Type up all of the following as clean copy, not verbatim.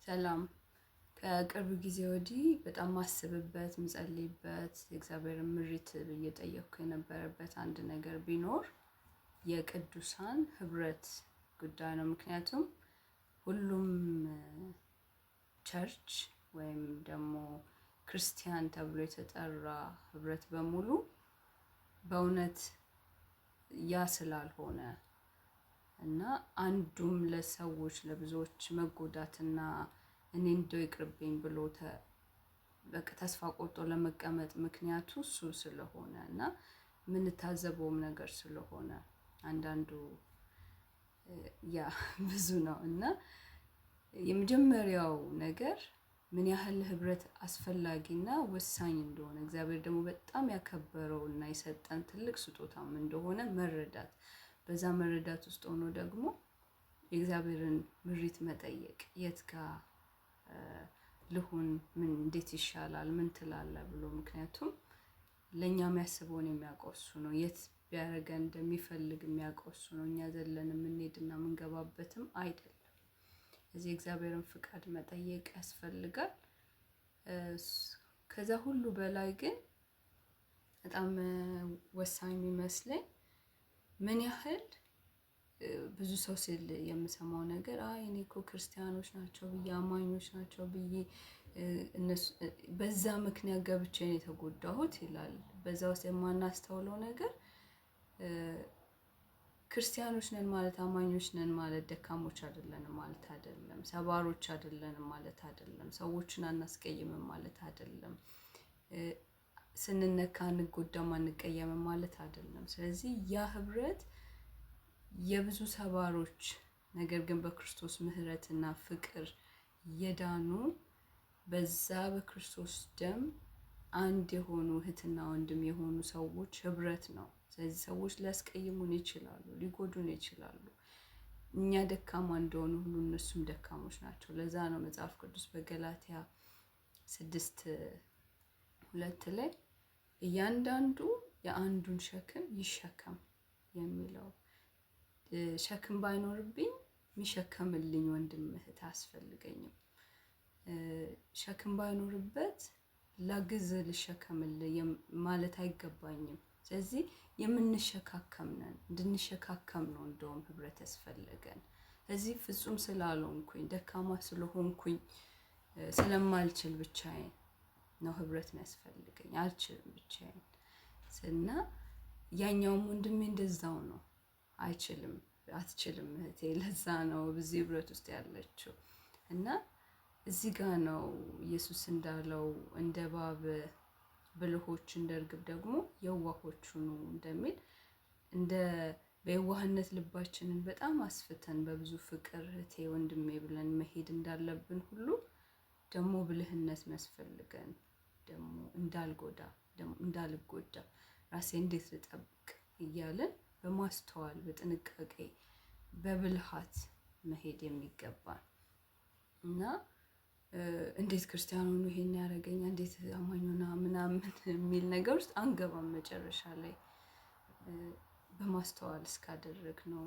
ሰላም። ከቅርብ ጊዜ ወዲህ በጣም ማስብበት፣ ምጸልይበት፣ የእግዚአብሔር ምሪት እየጠየቅኩ የነበረበት አንድ ነገር ቢኖር የቅዱሳን ህብረት ጉዳይ ነው። ምክንያቱም ሁሉም church ወይም ደግሞ ክርስቲያን ተብሎ የተጠራ ህብረት በሙሉ በእውነት ያ ስላልሆነ እና አንዱም ለሰዎች ለብዙዎች መጎዳትና እኔ እንደው ይቅርብኝ ብሎ በቃ ተስፋ ቆርጦ ለመቀመጥ ምክንያቱ እሱ ስለሆነ እና የምንታዘበውም ነገር ስለሆነ አንዳንዱ ያ ብዙ ነው። እና የመጀመሪያው ነገር ምን ያህል ህብረት አስፈላጊና ወሳኝ እንደሆነ፣ እግዚአብሔር ደግሞ በጣም ያከበረው እና የሰጠን ትልቅ ስጦታም እንደሆነ መረዳት፣ በዛ መረዳት ውስጥ ሆኖ ደግሞ የእግዚአብሔርን ምሪት መጠየቅ፣ የት ጋ ልሁን፣ ምን እንዴት ይሻላል፣ ምን ትላለህ ብሎ። ምክንያቱም ለእኛ የሚያስበውን የሚያውቀው እሱ ነው። የት ቢያደርገን እንደሚፈልግ የሚያውቀው እሱ ነው። እኛ ዘለን የምንሄድና የምንገባበትም አይደለም። እዚህ የእግዚአብሔርን ፍቃድ መጠየቅ ያስፈልጋል። ከዛ ሁሉ በላይ ግን በጣም ወሳኝ የሚመስለኝ ምን ያህል ብዙ ሰው ሲል የምሰማው ነገር፣ አይ እኔ እኮ ክርስቲያኖች ናቸው ብዬ፣ አማኞች ናቸው ብዬ፣ እነሱ በዛ ምክንያት ገብቼ ነው የተጎዳሁት ይላል። በዛ ውስጥ የማናስተውለው ነገር ክርስቲያኖች ነን ማለት፣ አማኞች ነን ማለት ደካሞች አይደለንም ማለት አይደለም። ሰባሮች አይደለንም ማለት አይደለም። ሰዎችን አናስቀይምም ማለት አይደለም። ስንነካ አንጎዳም አንቀየምም ማለት አይደለም። ስለዚህ ያ ህብረት የብዙ ሰባሮች ነገር ግን በክርስቶስ ምሕረትና ፍቅር የዳኑ፣ በዛ በክርስቶስ ደም አንድ የሆኑ፣ እህትና ወንድም የሆኑ ሰዎች ህብረት ነው። ስለዚህ ሰዎች ሊያስቀይሙን ይችላሉ፣ ሊጎዱን ይችላሉ። እኛ ደካማ እንደሆኑ ሁሉ እነሱም ደካሞች ናቸው። ለዛ ነው መጽሐፍ ቅዱስ በገላትያ 6:2 ላይ እያንዳንዱ የአንዱን ሸክም ይሸከም የሚለው። ሸክም ባይኖርብኝ የሚሸከምልኝ ወንድም እህት አያስፈልገኝም። ሸክም ባይኖርበት ላግዝ ልሸከምልህ ማለት አይገባኝም። ስለዚህ የምንሸካከም ነን፣ እንድንሸካከም ነው እንደውም ህብረት ያስፈለገን። ስለዚህ ፍጹም ስላልሆንኩኝ፣ ደካማ ስለሆንኩኝ፣ ስለማልችል ብቻዬን ነው ህብረት የሚያስፈልገኝ። አልችልም ብቻዬን እና ያኛውም ወንድሜ እንደዛው ነው። አይችልም፣ አትችልም እህቴ። ለዛ ነው በዚህ ህብረት ውስጥ ያለችው። እና እዚህ ጋ ነው ኢየሱስ እንዳለው እንደ እባብ ብልሆች እንደ እርግብ ደግሞ የዋሆች ሁኑ እንደሚል፣ እንደ በየዋህነት ልባችንን በጣም አስፍተን በብዙ ፍቅር እህቴ ወንድሜ ብለን መሄድ እንዳለብን ሁሉ ደግሞ ብልህነት የሚያስፈልገን ደግሞ እንዳልጎዳ፣ ደግሞ እንዳልጎዳ ራሴ እንዴት ልጠብቅ እያልን በማስተዋል፣ በጥንቃቄ፣ በብልሃት መሄድ የሚገባን። እና እንዴት ክርስቲያን ሆኖ ይሄን ያደረገኛ፣ እንዴት አማኝ ሆና ምናምን የሚል ነገር ውስጥ አንገባም። መጨረሻ ላይ በማስተዋል እስካደረግነው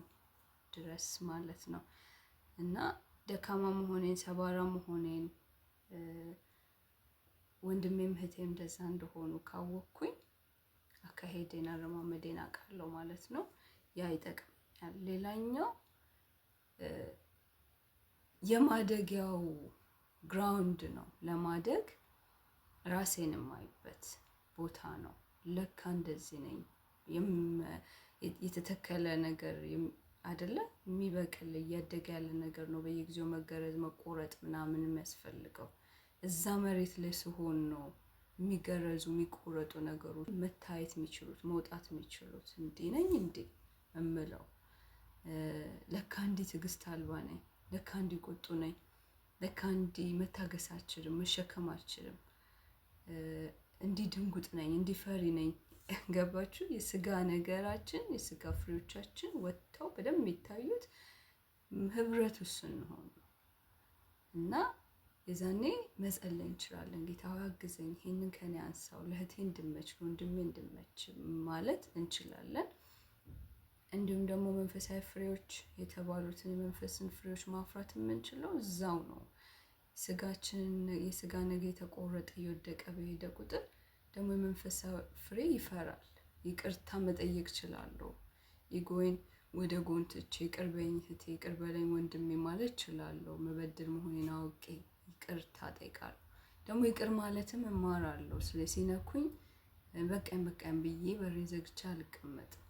ድረስ ማለት ነው። እና ደካማ መሆኔን፣ ሰባራ መሆኔን፣ ወንድሜም እህቴም እንደዛ እንደሆኑ ካወቅኩኝ አካሄዴን አረማመዴን አውቃለሁ ማለት ነው። ያ ይጠቅመኛል። ሌላኛው የማደጊያው ground ነው። ለማደግ ራሴን የማይበት ቦታ ነው። ለካ እንደዚህ ነኝ። የተተከለ ነገር አይደለ፣ የሚበቅል እያደገ ያለ ነገር ነው። በየጊዜው መገረዝ፣ መቆረጥ ምናምን የሚያስፈልገው እዛ መሬት ላይ ስሆን ነው የሚገረዙ የሚቆረጡ ነገሮች መታየት የሚችሉት፣ መውጣት የሚችሉት። እንዲህ ነኝ እንዴ እምለው፣ ለካ እንዲህ ትዕግስት አልባ ነኝ፣ ለካ እንዲህ ቁጡ ነኝ፣ ለካ እንዲህ መታገስ አልችልም፣ መሸከም አልችልም፣ እንዲህ ድንጉጥ ነኝ፣ እንዲህ ፈሪ ነኝ። ገባችሁ? የስጋ ነገራችን፣ የስጋ ፍሬዎቻችን ወጥተው በደንብ የሚታዩት ህብረት ውስጥ ስንሆን ነው። እና የዛኔ መጸለይ እንችላለን። ጌታ ሆይ አግዘኝ፣ ይሄንን ከኔ አንሳው፣ ለእህቴ እንድመች፣ ለወንድሜ እንድመች ማለት እንችላለን። እንዲሁም ደግሞ መንፈሳዊ ፍሬዎች የተባሉትን የመንፈስን ፍሬዎች ማፍራት የምንችለው እዛው ነው። ስጋችን የስጋ ነገር የተቆረጠ እየወደቀ በሄደ ቁጥር ደግሞ የመንፈሳዊ ፍሬ ይፈራል። ይቅርታ መጠየቅ እችላለሁ። Ego ዬን ወደ ጎን ትቼ ይቅር በይኝ እህቴ፣ ይቅር በለኝ ወንድሜ ማለት እችላለሁ። መበደል መሆኔን አውቄ ይቅርታ እጠይቃለሁ። ደግሞ ይቅር ማለትም እማራለሁ። ስለዚህ ሲነኩኝ በቃኝ በቃኝ ብዬ በሬን ዘግቼ አልቀመጥም።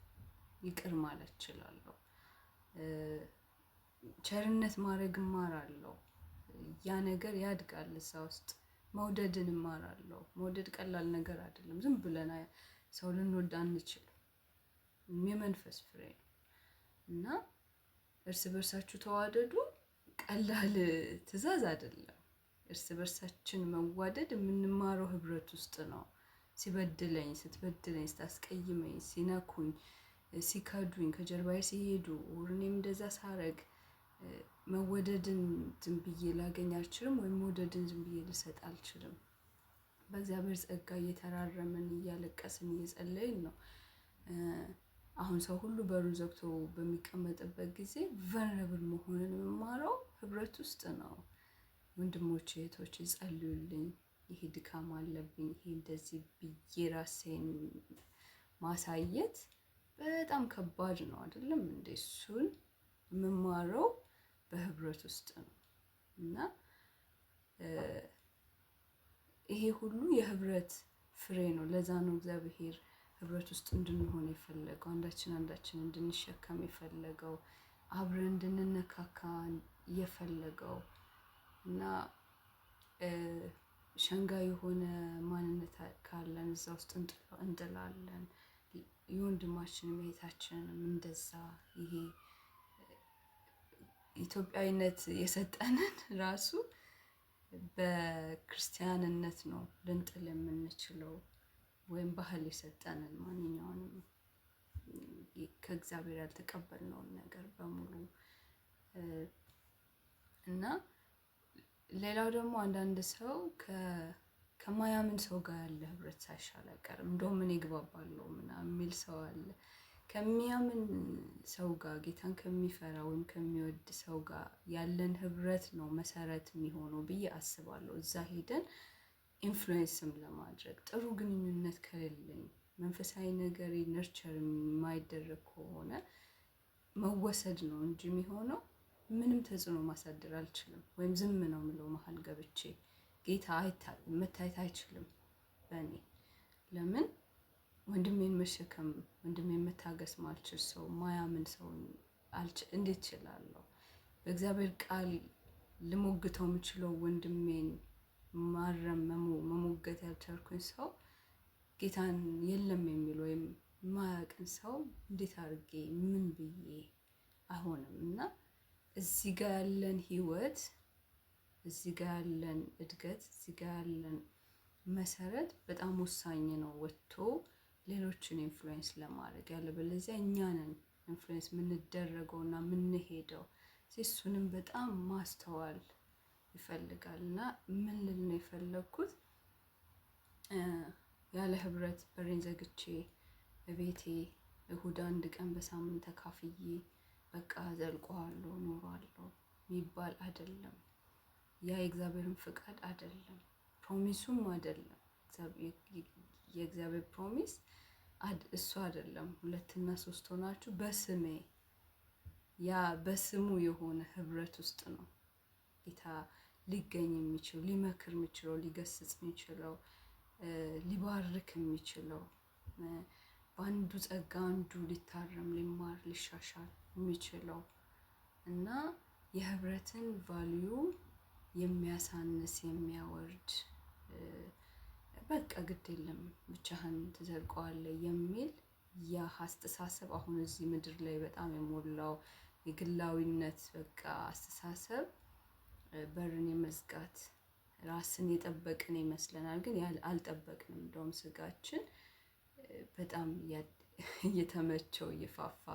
ይቅር ማለት እችላለሁ። ቸርነት ማድረግ እማራለሁ። ያ ነገር ያድጋል እዛ ውስጥ። መውደድን እማራለሁ። መውደድ ቀላል ነገር አይደለም። ዝም ብለን ሰው ልንወድ አንችልም። የመንፈስ ፍሬ ነው እና እርስ በርሳችሁ ተዋደዱ ቀላል ትዕዛዝ አይደለም። እርስ በርሳችን መዋደድ የምንማረው ህብረት ውስጥ ነው። ሲበድለኝ፣ ስትበድለኝ፣ ስታስቀይመኝ፣ ሲነኩኝ፣ ሲከዱኝ፣ ከጀርባዬ ሲሄዱ፣ እኔም እንደዛ ሳረግ መወደድን ዝም ብዬ ላገኝ አልችልም፣ ወይም መውደድን ዝም ብዬ ልሰጥ አልችልም። በእግዚአብሔር ጸጋ እየተራረምን እያለቀስን እየጸለይን ነው። አሁን ሰው ሁሉ በሩን ዘግቶ በሚቀመጥበት ጊዜ vulnerable መሆንን የምማረው ህብረት ውስጥ ነው። ወንድሞቼ እህቶቼ ጸልዩልኝ፣ ይሄ ድካም አለብኝ፣ ይሄ እንደዚህ ብዬ ራሴን ማሳየት በጣም ከባድ ነው አይደለም እንዴ? እሱን የምማረው በህብረት ውስጥ ነው እና ይሄ ሁሉ የህብረት ፍሬ ነው። ለዛ ነው እግዚአብሔር ህብረት ውስጥ እንድንሆን የፈለገው፣ አንዳችን አንዳችን እንድንሸከም የፈለገው፣ አብረን እንድንነካካ የፈለገው እና ሸንጋይ የሆነ ማንነት ካለን እዛ ውስጥ እንጥላለን። የወንድማችንም የእህታችንንም እንደዛ ይሄ ኢትዮጵያዊነት የሰጠንን ራሱ በክርስቲያንነት ነው ልንጥል የምንችለው፣ ወይም ባህል የሰጠንን ማንኛውንም ከእግዚአብሔር ያልተቀበልነውን ነገር በሙሉ። እና ሌላው ደግሞ አንዳንድ ሰው ከማያምን ሰው ጋር ያለ ህብረት ሳይሻል አይቀርም። እንደውም እኔ እግባባለሁ ምናምን የሚል ሰው አለ። ከሚያምን ሰው ጋር፣ ጌታን ከሚፈራ ወይም ከሚወድ ሰው ጋር ያለን ህብረት ነው መሰረት የሚሆነው ብዬ አስባለሁ። እዛ ሄደን influence ም ለማድረግ ጥሩ ግንኙነት ከሌለኝ፣ መንፈሳዊ ነገር nurture የማይደረግ ከሆነ መወሰድ ነው እንጂ የሚሆነው ምንም ተጽዕኖ ማሳደር አልችልም። ወይም ዝም ነው የምለው መሀል ገብቼ ጌታ መታየት አይችልም በእኔ። ለምን ወንድሜን መሸከም ወንድሜን መታገስ ማልችል ሰው ማያምን ሰው እንዴት እችላለሁ? በእግዚአብሔር ቃል ልሞግተው የምችለው ወንድሜን ማረም መሞገት ያልቻልኩኝ ሰው ጌታን የለም የሚል ወይም ማያውቅን ሰው እንዴት አድርጌ ምን ብዬ አይሆንም። እና እዚህ ጋር ያለን ህይወት፣ እዚህ ጋር ያለን እድገት፣ እዚህ ጋር ያለን መሰረት በጣም ወሳኝ ነው ወጥቶ ሌሎችን influence ለማድረግ። ያለበለዚያ እኛ ነን influence የምንደረገው እና የምንሄደው። እሱንም በጣም ማስተዋል ይፈልጋል። እና ምን ልል ነው የፈለግኩት፣ ያለ ህብረት በሬን ዘግቼ ቤቴ እሁድ አንድ ቀን በሳምንት ተካፍዬ በቃ ዘልቀዋለሁ እኖራለሁ የሚባል አይደለም። ያ የእግዚአብሔርን ፍቃድ አይደለም፣ promise ኡም አይደለም። የእግዚአብሔር promise እሱ አይደለም። ሁለትና ሶስት ሆናችሁ በስሜ፣ ያ በስሙ የሆነ ህብረት ውስጥ ነው ጌታ ሊገኝ የሚችለው፣ ሊመክር የሚችለው፣ ሊገስጽ የሚችለው፣ ሊባርክ የሚችለው፣ በአንዱ ጸጋ አንዱ ሊታረም፣ ሊማር፣ ሊሻሻል የሚችለው። እና የህብረትን value የሚያሳንስ፣ የሚያወርድ፣ በቃ ግድ የለም ብቻህን ትዘልቀዋለህ የሚል ያ አስተሳሰብ አሁን እዚህ ምድር ላይ በጣም የሞላው የግላዊነት በቃ አስተሳሰብ፣ በርን የመዝጋት ራስን የጠበቅን ይመስለናል፣ ግን አልጠበቅንም። እንደውም ስጋችን በጣም እየተመቸው እየፋፋ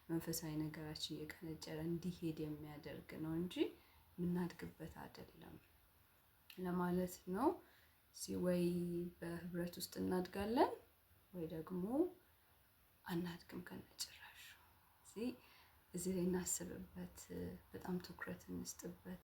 መንፈሳዊ ነገራችን እየቀነጨረ እንዲሄድ የሚያደርግ ነው እንጂ የምናድግበት አይደለም ለማለት ነው። ወይ በህብረት ውስጥ እናድጋለን ወይ ደግሞ አናድግም ከነጭራሹ። እዚህ ላይ እናስብበት፣ በጣም ትኩረት እንስጥበት።